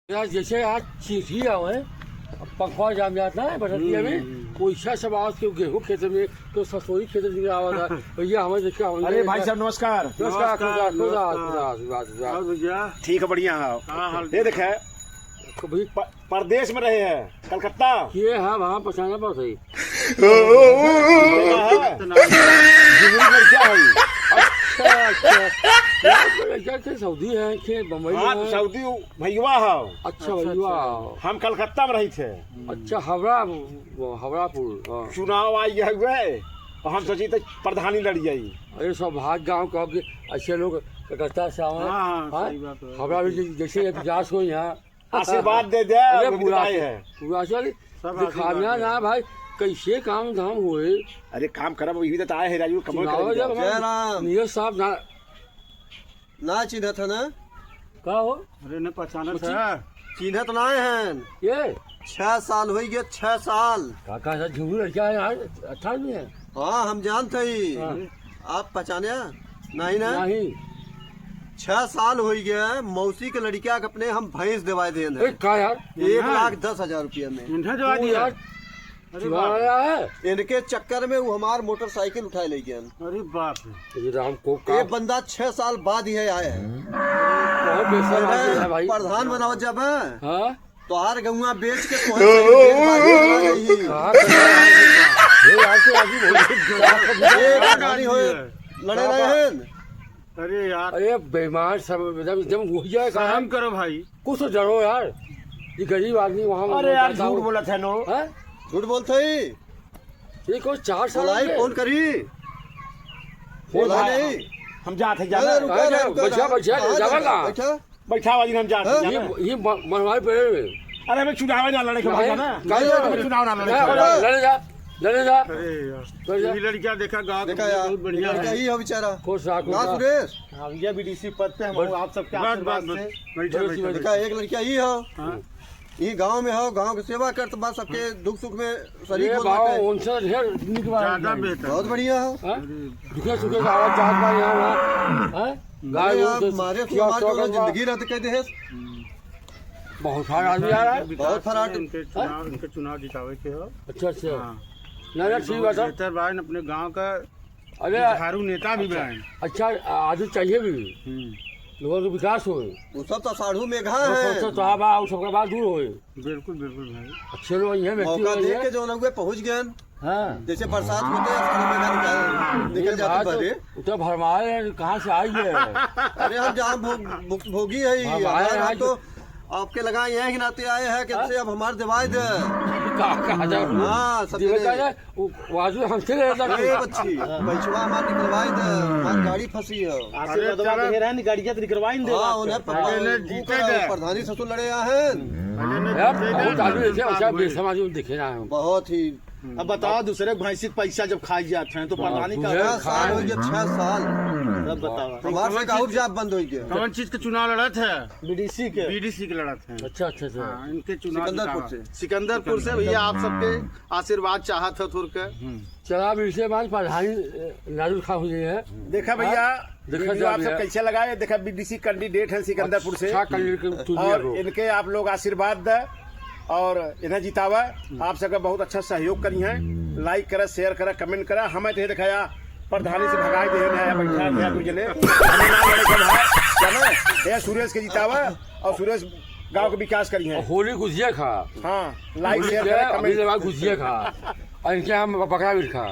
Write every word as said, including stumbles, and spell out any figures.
यार, जैसे आज चींटी आवे, पंखवा जाम जात ना है, बरसाती में, हम्म। वैसा सब आवाज के गेहूं खेत में, तो ससोई खेत में आवाज है। भैया, हमें देखा, हमें अरे देखा। भाई साहब, नमस्कार। नमस्कार, नमस्कार, खुदा, खुदा, नमस्कार। खुदा, खुदा, खुदा। और भैया? ठीक है, बढ़िया है। का हाल ये है? देखे, तो भाई प-, परदेश में रहे हैं, कलकत्ता। ये है, वहाँ पहचाना पड़ता है। दिल्ली में क्या है? अच्छा, अच्छा। यार, तो लड़का के सऊदी है, के बम्बई हाँ, में तो है। सऊदी भैया है। अच्छा, अच्छा, भैया। अच्छा। हम कलकत्ता में रही थे। अच्छा, हावड़ा, वो, हावड़ापुर, हाँ। चुनाव आई है हुए, तो हम सोची तो प्रधानी लड़ जाई। अरे, सौभाग्य गाँव का कि ऐसे लोग कलकत्ता से आवे। हाँ, हाँ, हाँ? सही बात है। हावड़ा में जैसे ये विकास हो यहाँ, आशीर्वाद दे दे, अरे, उनके पूरा दाई आशीर्वाद, है। पूरा आशीर्वाद। सब दिखाना आशीर्वाद ना है। भाई, कैसे काम धाम होए। अरे, काम करब, यही तो आए हैं, राजू, कमाई चुनाव करेंगे। जब हम जय राम। नियत साहब ना, ना चिन्हत है ना? का हो? अरे, न पहचानत कुछ है? चिन्हत ना है। ये? छह साल होई गए, छह साल। काका, ऐसा झुंगू लड़का है यार, अच्छा नहीं है। हाँ, हम जानत हई। हाँ। आप पहचाने? नहीं ना? नहीं। छह साल होई गया, मौसी के लड़किया के अपने हम भैंस देवाए देन है। ए, का यार? एक लाख दस हजार रुपया में। इन्हें देवा तू दिया। यार, अरे चुरा बाप रे। लाया है। इनके चक्कर में वो हमार मोटरसाइकिल उठाए ले गया। अरे बाप रे। ये राम को का एक बंदा छह साल बाद ही है आया है। बहुत बेशरम आदमी है भाई। प्रधान बनाओ जब है। हाँ? तोहार गौवा बेच के तोहर सही बेच बाजी करा गई। कहाँ से? ये आज तो अभी बहुत ये प्रधानी होए, लड़े रहे हैं। अरे यार। अरे बेईमान सब एकदम, एकदम हो जाए शर्म करो भाई। कुछ तो डरो यार। ये गरीब आदमी वहाँ अरे यार, झूठ बोलत है नो। हैं? झूठ बोलत है। ये कोई चार साल बोलाई, फोन करी। बोला भाई, नहीं। हम जात है, जाना। अरे रुका, अरे रुका, रुका, बैठा, रुका, बैठा, बैठा। बैठा। बैठा वाली हम जात हैं? ये, ये म-, मनवाई पड़े हुए। अरे, हमें चुनाव ना लड़े के नहीं, भाई, ना। नहीं, हमें चुनाव ना लड़े नहीं, के। लड़े जा, लड़े जा। अरे यार, लड़े जा। ये लड़कियां देखा, गाँव देखा का यार, बहुत बढ़िया लड़का है। ही है बेचारा। खुश रहा, खुश ना रहा। सुरेश? हाँ, भैया, बीडीसी पद पे हम बस, आप सबके बस, आशीर्वाद बस, बस। से। बैठा, बैठा, देखा, बैठा। एक लड़किया ही है। हाँ। ये गाँव में हो, गाँव के सेवा करत बा, सबके दुख सुख में शरीक ये होत बाटे। उनसे ढेर निक बा। ज्यादा बेहतर। बहुत बढ़िया हो। हाँ? अरे। दुखे सुखे से आवत जात बा यहाँ वहाँ। हाँ? गाय अरे गोरू यार, से मारे खियावत सुमार के पियावत बा। जिंदगी रहत कह देहेस। बहुत सारा आदमी आ रहा है। बहुत फराट। इनके चुनाव, हाँ? इनके चुनाव जितावे के हो। अच्छा, अच्छा। हाँ। ना, ना, ठीक बात है। बेहतर बा, अपने गाँव का अरे, जुझारू नेता भी अच्छा, बा। अच्छा, आजू चाहिए भी। हम्म। लोगों के विकास होए। वो सब तो साढ़ू मेघा वो सब है। तो साहब आ, वो सबके बाद दूर होए। बिल्कुल, बिल्कुल भाई। अच्छे लोग हैं, व्यक्ति मौका लोग देख हैं। के जो लोग पहुँच गए हैं। हाँ। जैसे बरसात होते हैं, साढ़ू मेघा निकल, निकल ये जाते बात तो, बारे। वो तो भरमाए हैं, कहाँ से आई है? अरे हम जहाँ भोग-, भुक्तभोगी है, भरमाए हमारे हैं यहाँ आज। तो आपके लगा यही नाते आए हैं कि हाँ? जैसे अब हमारे दिवाई दे। कहाँ, कहाँ जाओ? हाँ, सब दिवाई जने। का है? वो, वो आजू हमसे ले जाता ए है। बच्ची, पैसवा हमार निकलवाई दे, हमार गाड़ी फंसी है। आशीर्वाद अरे चलो। दे रहे हैं, गाड़िया तो निकलवाई दे हाँ, बात उन्हें कर। पकड़ा, पहले वो जीते करा, दे। प्रधानी ससुर लड़े आ हैं। पहले ने यार, जीते बहुत दे। आदमी ऐसे, अच्छा, बेसम आदमी देखे ना हम। बहुत ही। अब बताओ, दूसरे भैंसी के पैसा जब खाई जात हैं, तो हाँ, प्रधानी का दूसरे छह साल हो गया, छह साल। तब बताओ। हमारे से का और जाप बंद हो गया। कौन चीज के चुनाव लड़त है? बीडीसी के। बीडीसी के लड़त हैं। अच्छा, अच्छा, अच्छा। हाँ, इनके चुनाव सिकंदरपुर जितावा। से। सिकंदरपुर से भैया, आप सबके आशीर्वाद चाहत है थोड़ के। हम्म। चला, अब इसे बाद प्रधानी, ए, नाजुल खा हो गई है। देखा भैया, हाँ? देखा वीडियो जा आप सब भैया। कैसे लगाए? देखा, बीडीसी कैंडिडेट हैं सिकंदरपुर से। अच्छा कैंडिडेट के चुनिए और लोग। इनके आप लोग आशीर्वाद दे और इन्हें जितावा। हम्म। आप सबका बहुत अच्छा सहयोग करी हैं। लाइक करा, शेयर करा, कमेंट करा। हमें तो ये दिखाया, प्रधानी से भगाई दे, नया बैठा है, नया दूजने। हमें ना लड़े के भाई, चलो, ये सुरेश के जितावा और सुरेश गांव के विकास करी हैं। होली गुजिया खा। हाँ, लाइक, होली शेयर के करा, अभी कमेंट। जब गुजिया खा। और इनके हम बकरा भी खा।